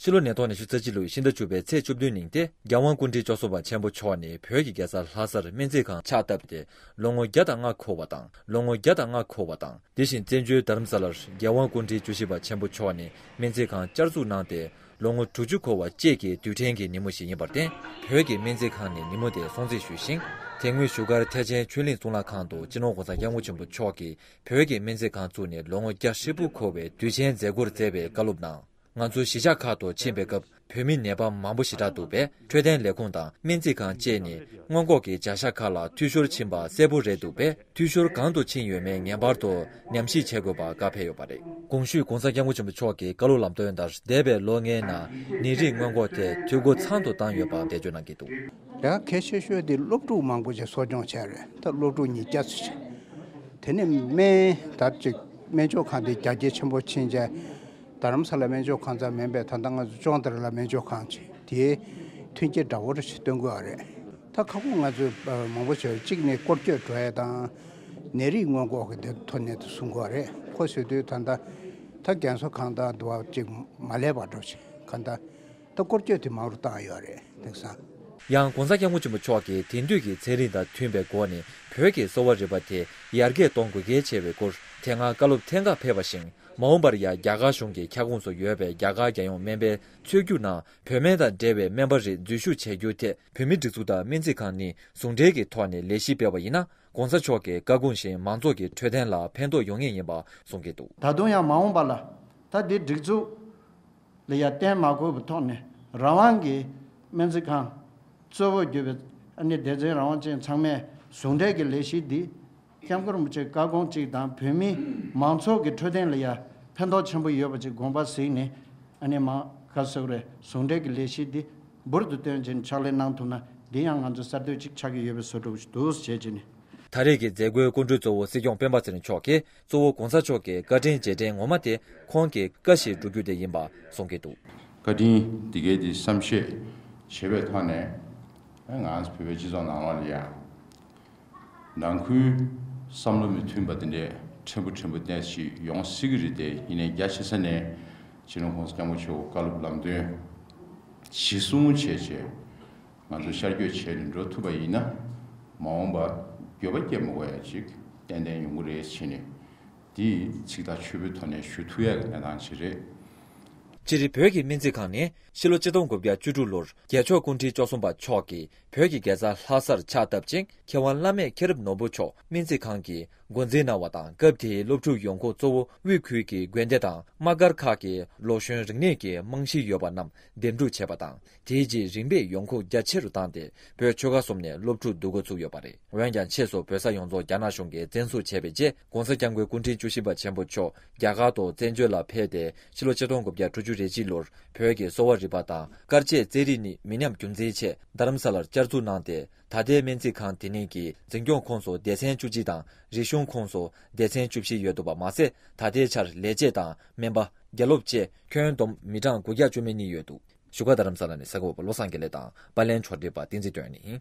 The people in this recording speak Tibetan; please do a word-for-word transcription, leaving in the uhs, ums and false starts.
ཕྱི་ལོ་ཉིས་སྟོང་ཉི་ཤུ་རྩ་གཅིག་ལོའི་ཕྱི་ཟླ་བཅུ་པའི་ཚེས་བཅུ་བདུན་ཉིན་ཏེ། རྒྱལ་དབང་སྐུ་ཕྲེང་བཅུ་གསུམ་པ་ཆེན་པོ་མཆོག་ནས་བོད་ཀྱི་རྒྱལ་ས་ལྷ་སར་སྨན་རྩིས་ཁང་ཕྱག་བཏབ་སྟེ་ལོ་ངོ་བརྒྱ་དང་ལྔ་འཁོར་བ་དང་། ལོ་ངོ་བརྒྱ་དང་ལྔ་འཁོར་བ་དང་། དེ་བཞིན་བཙན་བྱོལ་རྡ་རམ་ས་ལར་རྒྱལ་དབང་སྐུ་ཕྲེང་བཅུ་བཞི་པ་ཆེན་པོ་མཆོག་ནས་སྨན་རྩིས་ཁང་བསྐྱར་འཛུགས་གནང་སྟེ། ལོ་ངོ་དྲུག་ཅུ་འཁོར་བ་བཅས་ཀྱི་དུས་དྲན་གྱི་ཉིན་མོ་ཞིག་ཡིན་པར་བརྟེན། བོད་ཀྱི་སྨན་རྩིས་ཁང་ནས་ཉིན་མོ་དེ་སྲུང་བརྩི་ཞུས་ཤིང་། དེ་སྔོན་བཞུགས་སྒར་ཐེག་ཆེན་ཆོས་གླིང་གཙུག་ལག་ཁང་དུ་སྤྱི་ནོར་༸གོང་ས་༸སྐྱབས་མགོན་ཆེན་པོ་མཆོག་གིས་བོད་ཀྱི་སྨན་རྩིས་ཁང་བཙུགས་ནས་ལོ་ངོ་བརྒྱ་ཧྲིལ་པོ་འཁོར་བའི་དུས་ཆེན་མཛད་སྒོར་མཛད་པའི་བཀའ་སློབ་ནང་། ང་ཚོ་གཞིས་ཆགས་ཁག་ཏུ་ཕྱིན་པའི་སྐབས། བོད་མི་ནད་པ་མང་པོ་ཞེ་དྲག་འདུག་པས། འཕྲོད་བསྟེན་ལས་ཁུངས་དང་སྨན་རྩིས་ཁང་བཅས་ནས་སྔོན་འགོག་གི་བྱ་གཞག་ཁག་ལ་འཐུས་ཤོར་ཕྱིན་པ་གསལ་པོ་རེད་འདུག་པས། འཐུས་ཤོར་གང་དུ་ཕྱིན་ཡོད་མེད་ངེས་པར་དུ་ཉམས་ཞིབ་བྱེད་དགོས་པ་བཀའ་ཕེབས་ཡོད་པ་རེད། གོང་ཞུས་༸གོང་ས་༸སྐྱབས་མགོན་ཆེན་པོ་མཆོག་གི་བཀའ་སློབ་ལམ་སྟོན་ལྟར། འདས་པའི་ལོ་ལྔའི་ནང་ནད་རིགས་སྔོན་འགོག་ཐད་འཐུས་སྒོ་ཚང་དུ་བཏང་ཡོད་པ་འགྲེལ་བརྗོད་གནང་གི་འདུག། ད་གལ་ཆེ་ཤོས་དེ་སློབ་ཕྲུག་མང་པོ་ཞིག་གསོ་སྐྱོང་བྱས་རེད། ད་སློབ་ཕྲུག་ཉིས་བརྒྱ་ཙམ་ཞིག། དེ་ནས་སྨན་ད་ཅིག་སྨན་བཅོས་ཁང་དེ་རྒྱ་སྐྱེད་ཆེན་པོ་ཕྱིན་རྗེས། རྡ་རམ་ས་ལ་སྨན་བཅོས་ཁང་ཙམ་མིན་པའི་ད་ལྟ་ང་ཚོ་ཅོང་ཏེ་ར་ལ་སྨན་བཅོས་ཁང་ཅིག་དེའི་མཐུན་རྐྱེན་འདྲ་བོ་རེ་ཞིག་སྟོན་དགོས་པ་རེད། ད་ཁག་པོ་ང་ཚོས་མང་པོ་བྱས། གཅིག་ནས་སྐོར་སྐྱོད་འགྲོ་ཡ་དང་། ནད་རིགས་སྔོན་འགོག་གི་དེ་ཐོག་ནས་དེ་གསུང་དགོས་པ་རེད། ཁོ་བཟོས་དུས་ད་ལྟ་ད་རྒན་གསོ་ཁང་དང་དུ་བ་གཅིག་མ་ལས་པ་འགྲོ་ཞིག་ག་ད། ད་སྐོར་སྐྱོད་དེ་མང་རུ་བཏང་ཡོད་རེད་དེང་སང་། ཡང་༸གོང་ས་༸སྐྱབས་མགོན་ཆེན་པོ་མཆོག་གིས་དེང་དུས་ཀྱི་ཚན་རིག་དང་མཐུན་པའི་སྒོ་ནས་བོད་ཀྱི་གསོ་བ་རིག་པ་དེ་ཡར་རྒྱས་གཏོང་དགོས་གལ་ཆེ་བའི་སྐོར་དེ་སྔ་བཀའ་སློབ་ཐེངས་འགའ་ཕེབས་པ་བཞིན། མ་འོངས་པར་ཡང་རྒྱ་གར་གཞུང་གི་ཁྱབ་ཁོངས་སུ་ཡོད་པའི་རྒྱ་གར་རྒྱལ་ཡོངས་སྨན་པའི་ཚོགས་རྒྱུགས་ནང་བོད་སྨན་དང་འབྲེལ་བའི་སྨན་པ་རིགས་འཛུལ་ཞུགས་བྱེད་རྒྱུའི་ཐད། བོད་མིའི་སྒྲིག་འཛུགས་དང་སྨན་རྩིས་ཁང་གཉིས་ཟུང་འབྲེལ་གྱི་ཐོག་ནས་ལས་གཞི་སྤེལ་བ་ཡིན་ན། ༸གོང་ས་མཆོག་གི་བཀའ་དགོངས་བཞིན་མང་ཚོགས་ཀྱི་འཕྲོད་བསྟེན་ལ་ཕན་ཐོགས་ཡོང་ངེས་ཡིན་པ་གསུང་གི་འདུག། ད་དུང་ཡང་མ་འོངས་པ་ལ་ད་འདི་སྒྲིག་འཛུགས་ལ་ཡ་བརྟེན་མ་དགོས་པའི་ཐོག་ནས་རང་དབང་གི་སྨན་རྩིས་ཁང་གཙོ་བོ་གྱུར་པའི་ཨ་ནི་སྡེ་ཚན་རང་དབང་ཅན་ཚང་མས་ཟུང་འབྲེལ་གྱི་ལས་གཞི་འདི་སྐྱབས་མགོན་རིན་པོ་ཆེའི་བཀའ་དགོངས་གཅིག་དང་བོད་མི་མང་ཚོགས་ཀྱི་འཕྲོད་བསྟེན་ལ་ཡ་ཕན་ཐོགས་ཆེན་པོ་ཡོད་པ་ཅིག་དགོངས་པ་གཟིགས་ནས། ཨ་ནི་མ་ག་ཟེར་རེད། ཟུང་འབྲེལ་གྱི་ལས་གཞི་འདི་འབུར་དུ་བཏོན་བྱས་ནས་ཕྱག་ལས་གནང་ཐུབ་ན་འདི་ཡང་ང་ཚོ་གསར་གཏོད་ཅིག་ཆགས་ཀྱི་ཡོད་པའི་བཟོ་འདྲ་ཞིག་འདུག་ཟེར་བྱས་ནས། ད་རེས་ཀྱི་མཛད་སྒོའི་སྐུ་མགྲོན་གཙོ་བོ་སྲིད་སྐྱོང་སྤེན་པ་ཚེ་རིང་མཆོག་གིས་གཙོ་བོ་༸གོང་ས་མཆོག་གི་བཀའ་དྲིན་རྗེས་དྲན་ངོ་མ་དེ་ཁོང་གི་བཀའ་བཞིན་སྒྲུབ་རྒྱུ་དེ་ཡིན་པ་གསུང་གི་འདུག། བཀའ་དྲིན་འདི་གའི་འདི་བསམ་ཤེས་བྱེད་པའི་ཐོག་ནས། ང་ཚོ་བོད་པའི་སྤྱི་ཚོགས་ནང་ལོགས་ལ་ཡང་ནང་ཁུལ་བསམ་བློ་མི་མཐུན་པ་དེ་འདྲས་ཕྲན་བུ་ཕྲན་བུ་ཏོག་ཙམ་ཞིག་ཡོང་སྲིད་ཀྱི་རེད་དེ། ཡིན་ནའི་རྒྱ་ཆེ་ས་ནས་སྤྱི་ནོར་༸གོང་ས་༸སྐྱབས་མགོན་མཆོག་བཀའ་སློབ་ལམ་སྟོན་གཞི་བཟུང་བྱས་བྱས། ང་ཚོ་ཤར་བསྐྱོད་བྱས་ནས་འགྲོ་ཐུབ་པ་ཡིན་ན། མ་འོངས་པ་འགྱོད་པ་སྐྱེ་མི་དགོས་ཡ་ཅིག་ཏན་ཏན་ཡོང་གི་རེད་ཟེར་ནས། དེ་ཚིག་ཐག་ཆོད་པོའི་ཐོག་ནས་ཞུ་ཐུབ་ཡ་གི་གནས་སྟངས་ཅིག་རེད། སྤྱིར་བོད་ཀྱི་སྨན་རྩིས་ཁང་ནི་ཕྱི་ལོ་ཆིག་སྟོང་དགུ་བརྒྱ་བཅུ་དྲུག་ལོར་རྒྱལ་མཆོག་སྐུ་ཕྲེང་བཅུ་གསུམ་པ་མཆོག་གིས་བོད་ཀྱི་རྒྱལ་ས་ལྷ་སར་ཕྱག་བཏབ་ཅིང་། མཁས་དབང་བླ་མེད་མཁྱེན་རབ་ནོར་བུ་མཆོག་སྨན་རྩིས་ཁང་གི་འགོ་འཛིན་གནང་བ་དང་། སྐབས་དེའི་སློབ་ཕྲུག་ཡོང་ཁུངས་གཙོ་བོ་དབུས་ཁུལ་གྱི་དགོན་སྡེ་དང་དམག་སྒར་ཁག་གི་ལོ་གཞོན་རིག་གནས་ཀྱི་རྨང་གཞི་ཡོད་པ་རྣམས་འདེམས་སྒྲུག་བྱས་པ་དང་། དེའི་རྗེས་རིམ་པས་ཡོང་ཁུངས་རྒྱ་ཆེ་རུ་བཏང་སྟེ། བོད་ཆོལ་ཁ་གསུམ་ནས་སློབ་ཕྲུག་བསྡུ་འགོ་ཚུགས་ཡོད་པ་རེད། འོན་ཀྱང་ཕྱིས་སུ་བོད་ས་ཡོངས་རྫོགས་རྒྱ་ནག་གཞུང་གིས་བཙན་བཟུང་བྱས་པའི་རྗེས། ༸གོང་ས་༸སྐྱབས་མགོན་སྐུ་ཕྲེང་བཅུ་བཞི་པ་ཆེན་པོ་མཆོག་རྒྱ་གར་དུ་བཙན་བྱོལ་ལ་ཕེབས་ཏེ། ཕྱི་ལོ་ཆིག་སྟོང་དགུ་བརྒྱ་དྲུག་ཅུ་རེ་གཅིག་ལོར་བོད་ཀྱི་གསོ་བ་རིག་པ་དང་དཀར་ཆས་རྩེད་རིགས་གཉིས་མི་ཉམས་རྒྱུན་འཛིན་ཆེད་རྡ་རམ་ས་ལར་བསྐྱར་འཛུགས་གནང་སྟེ། ད་ལྟའི་སྨན་རྩིས་ཁང་དེ་ཉིད་ཀྱི་འཛིན་སྐྱོང་ཁོངས་སུ་སྡེ་ཚན་བཅུ་གཅིག་དང་རིག་གཞུང་ཁོངས་སུ་སྡེ་ཚན་བཅུ་བཞི་ཡོད་འདུག་པ་མ་ཟད། ད་ལྟའི་ཆར་ལས་བྱེད་དང་སྨན་པ། རྒྱ་སློབ་བཅས་ཁྱོན་བསྡོམས་མི་གྲངས་དགུ་བརྒྱ་བཅུ་མེད་གཉིས་ཡོད་འདུག། བཞུགས་སྒར་རྡ་རམ་ས་ལ་ནས་གསར་འགོད་པ་བློ་བཟང་དགེ་ལེགས་དང་། པར་ལེན་ཕྱོགས་སྒྲིག་པ་བསྟན་འཛིན་དོན་ནི།